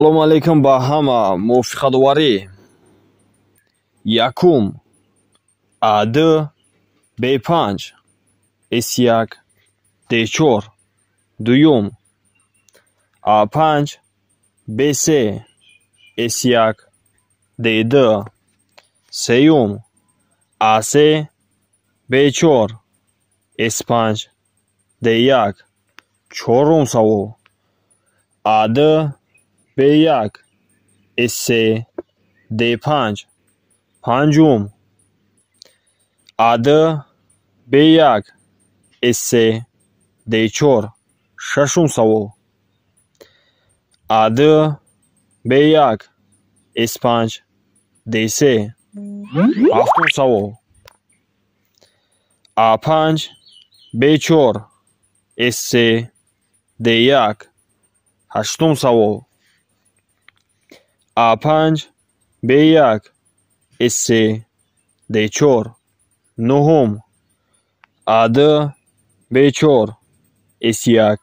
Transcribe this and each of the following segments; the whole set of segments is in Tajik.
Салому алейкум ба ҳама. Мувофиқатоварӣ. Якум: А2, Б5, С1, Д4. Дуюм: А5, Б3, С1, Д2. Сеюм: А3, Б4, С5, Д1. Чорум савол: А2, Б1, С3, Д5. Панҷум: А2, Б1, С3, Д4. Шашум савол: А2, Б1, С5, Д3. Ҳафтум савол: А5, Б4, С3, Д1. Ҳаштум савол: А5, Б1, С3, Д4. Нуҳум: А2, Б4, С1,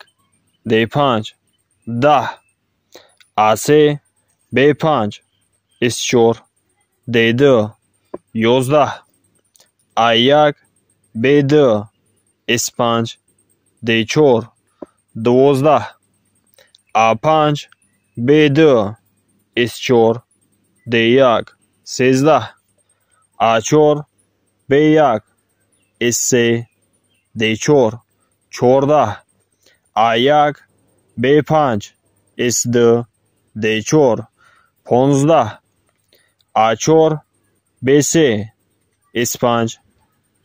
Д5. 10: А3, Б5, С4, Д2. 11: А1, Б2, С5, Д4. 12: А5, Б2, С4, Д1. 13: А4, Б1, С3, Д4. 14: А1, Б5, С2, Д4. 15: А4, Б3, С5,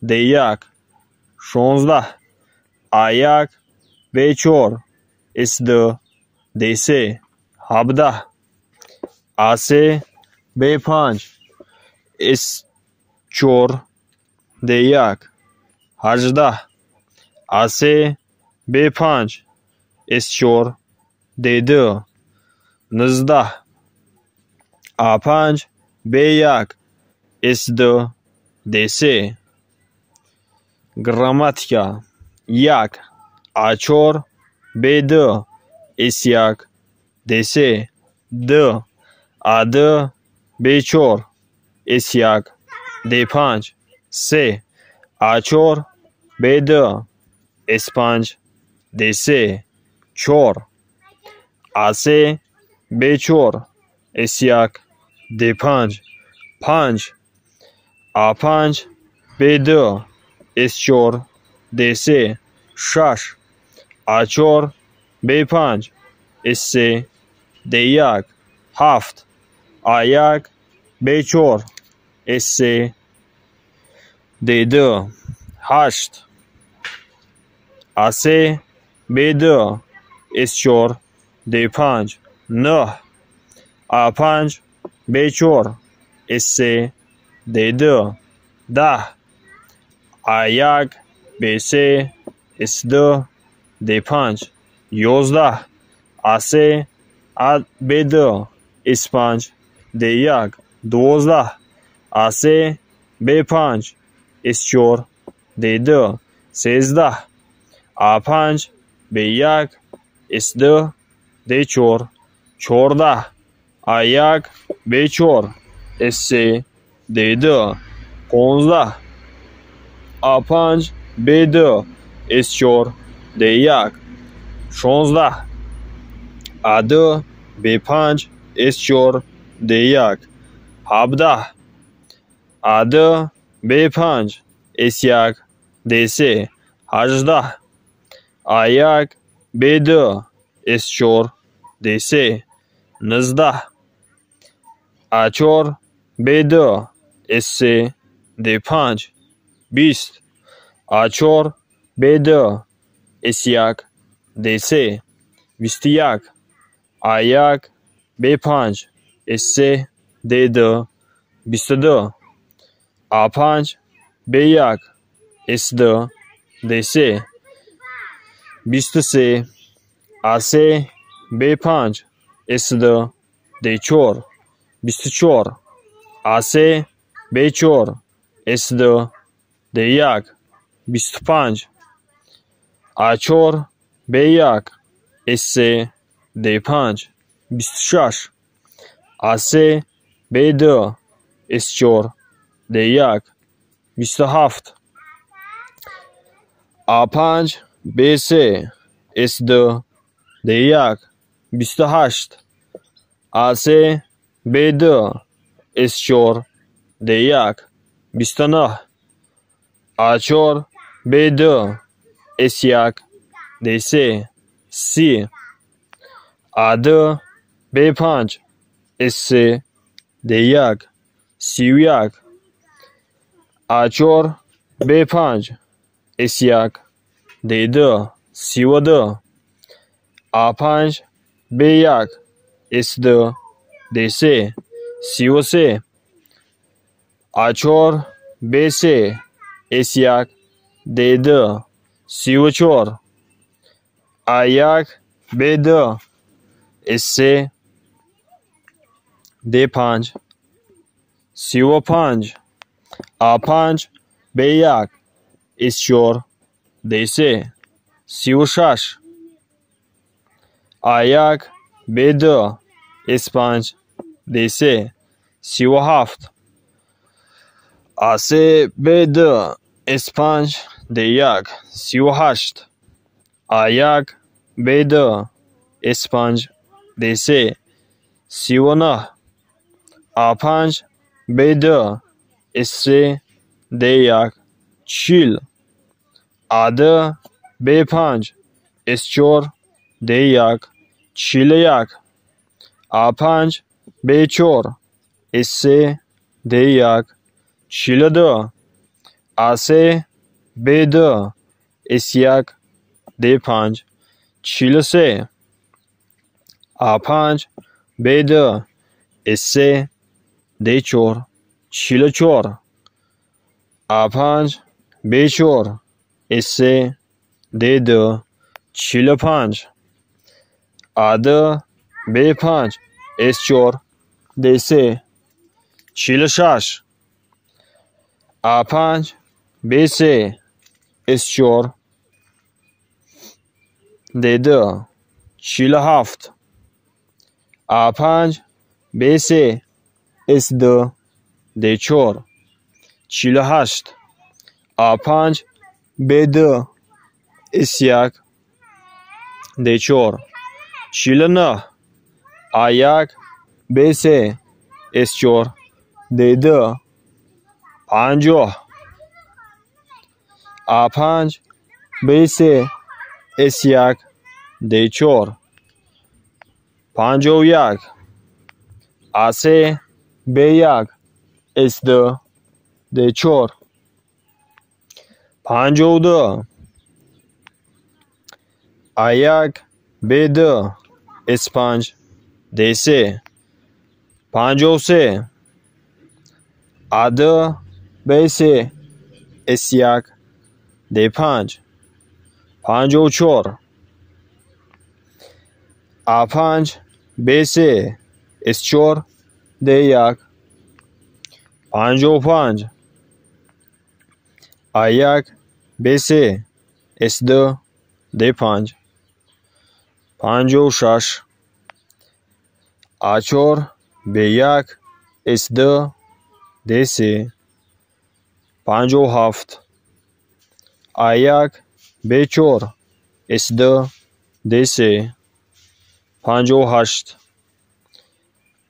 Д1. 16: А1, Б4, С2, Д3. 17: А3, Б5, С4, Д1. 18: А3, Б5, С4, Д2. 19: А5, Б1, С2, Д3. Грамматика. 1: А4, Б2, С1, Д3. 2: А2, Б4, С1, Д5. 3: А4, Б2, С5, Д3. 4: А3, Б4, С1, Д5. 5: А5, Б2, С4, Д3. 6: А4, Б5, С3, Д1. 7: А1, Б4, С3, Д2. 8: А3, Б2, С4, Д5. 9: А5, Б4, С3, Д2. 10: А1, Б3, С2, Д5. 11: А3, Б2, С5, Д1. 12: А3, Б5, С4, Д2. 13: А5, Б1, С2, Д4. 14: А1, Б4, С3, Д2. 15: А5, Б2, С4, Д1. 16: А2, Б5, С4, Д1. 17: А2, Б5, С1, Д3. 18: А1, Б2, С4, Д3. 19: А4, Б2, С3, Д5. 20: А4, Б2, С1, Д3. 21: А1, Б5, С3, Д2. 22: А5, Б1, С2, Д3. 23: А3, Б5, С2, Д4. 24: А3, Б4, С2, Д1. 25: А4, Б1, С3, Д5. 26, A3 B2 S4 D1 27, A5 B3 S2 D1 28, A3 B2 S4 D1 29, A4 B2 S1 D3 30, A2 B5 S3 D1 31, A4 B5 S1 D2 32, A5 B1 S2 D3 33, A4 B3 S1 D2 34, A1 B2 S3 D5 35, A5 B1 S4 D3 36, A1 B2 S5 D3 37, A3 B2 S5 D1 38, A1 B2 S5 D3 39, A5 B2 S3 D1 40, A2 B5 S4 D1 41, A5 B4 S3 D1 42, A3 B2 S1 D5 43, A5 B2 S3 D4 44, A5 B4 S3 D2 45, A2 B5 S4 D3 46, A5 B3 S4 D2 47, A5 B3 S2 D4 48, A5 B2 S1 D4 49, A1 B3 S4 D2 50, A5 B3 S1 D4 51, A3 B1 S2 D4 52, A1 B2 S5 D3 53, A2 B3 S1 D5 54, A5 B3 S4 D1 55, A1 B3 S2 D5 56, A4 B1 S2 D3 57, A1 B4 S2 D3 58,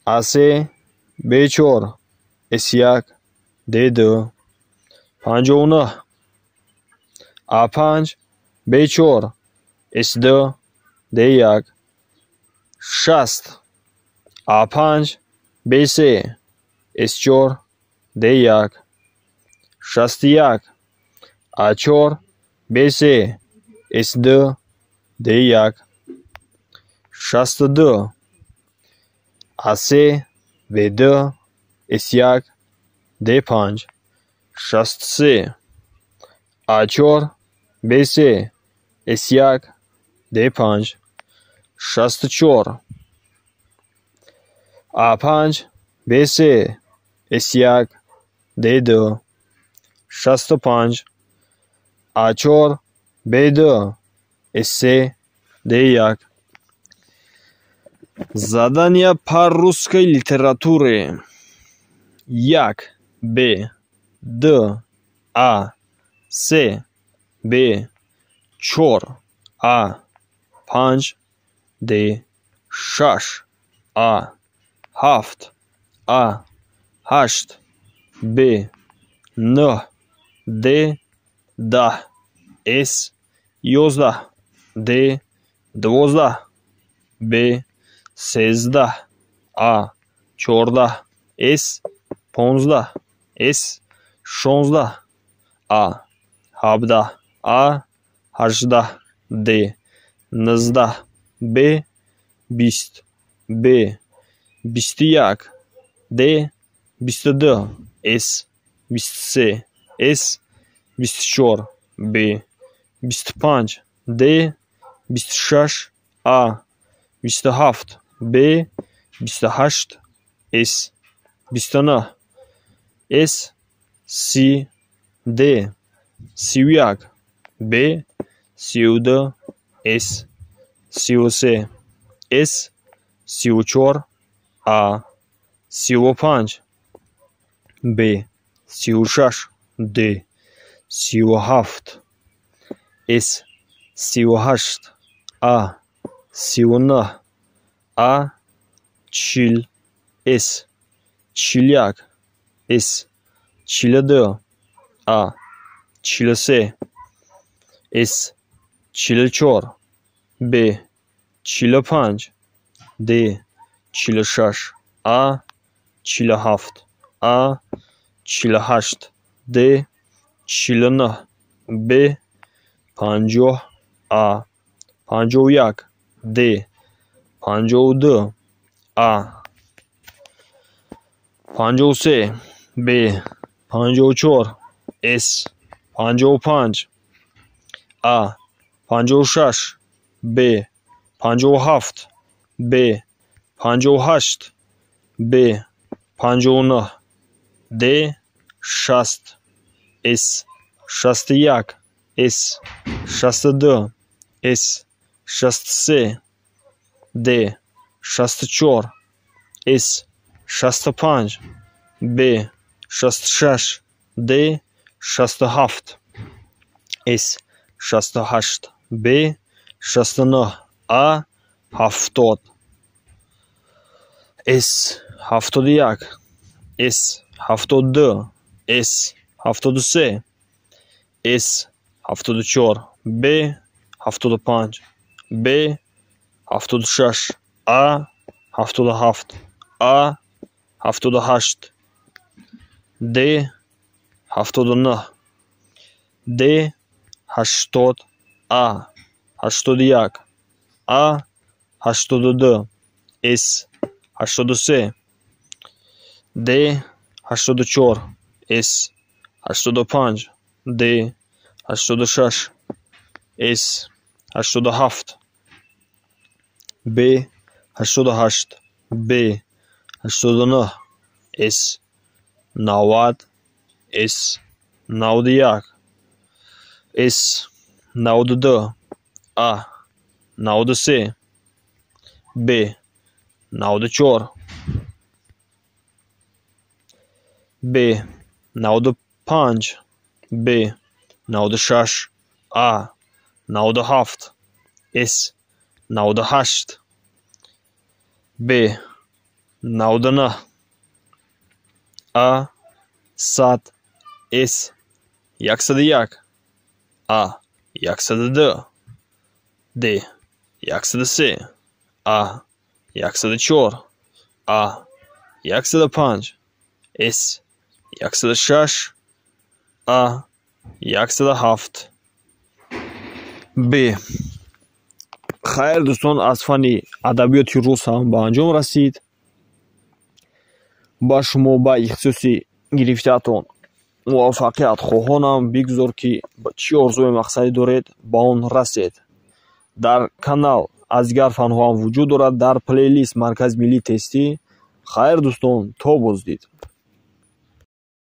A3 B4 S1 D2 59, A5 B4 S2 D1 60, A5 B3 S4 D1 61, A4 B3 S2 D1 62, A3 B2 S1 D5 63, A4 B3 S1 D5 64, A5 B3 S1 D2 65, A4 B2 S3 D1 Задания по русской литературе. Як, Б, Д, А, С, Б, чор, А, панҷ, Д, шаш, А, ҳафт, А, ҳашт, Б, нӯҳ, Д, 10, С, 11, Д, 12, Б, 13, А, 14, С, 15, С, 16, А, 17, А, 18, Д, 19, Б, 20, Б, 21, Д, 22, С, 23, С, 24, Б, 25, Д, 26, А, 27, Б, 28, С, 29, С, 30, Д, 31, Б, 32, С, 33, С, 34, А, 35, Б, 36, Д, 37, С, 38, А, 39, А, 40, С, 41, С, 42, А, 43, С, 44, Б, 45, Д, 46, А, 47, А, 48, Д, 49, Б, 50, А, 51, Д, 52, А, 53, Б, 54, С, 55, А, 56, Б, 57, Б, 58, Б, 59, Д, 60, С, 61, С, 62, С, 63, Д, 64, С, 65, Б, 66, Д, 67, С, 68, Б, 69, А, 70, С, 71, С, 72, С, 73, С, 74, Б, 75, Б, 76, А, 77, А, 78, Д, 79, Д, 80, А, 81, А, 82, С, 83, Д, 84, С, 85, Д, 86, С, 87, Б, 88, Б, 89, С, 90, С, 91, С, 92, А, 93, Б, 94, Б, 95, Б, 96, А, 97, С, 98, Б, 99, А, 100, С, 101, А, 102, Д, 103, А, 104, А, 105, С, 106, А, 107, Б. Хайр, дӯстон, аз фанни адабиёти рус ҳам ба анҷом расид. Ба шумо ба ихтисоси гирифтаатон муваффақият хоҳонам. Бигзор, ки чӣ орзуе мақсаде доред, ба он расед. Дар канал аз дигар фанҳо ҳам вуҷуд дорад, дар плейлист Маркази миллии тестӣ. Хайр, дӯстон, то боздид.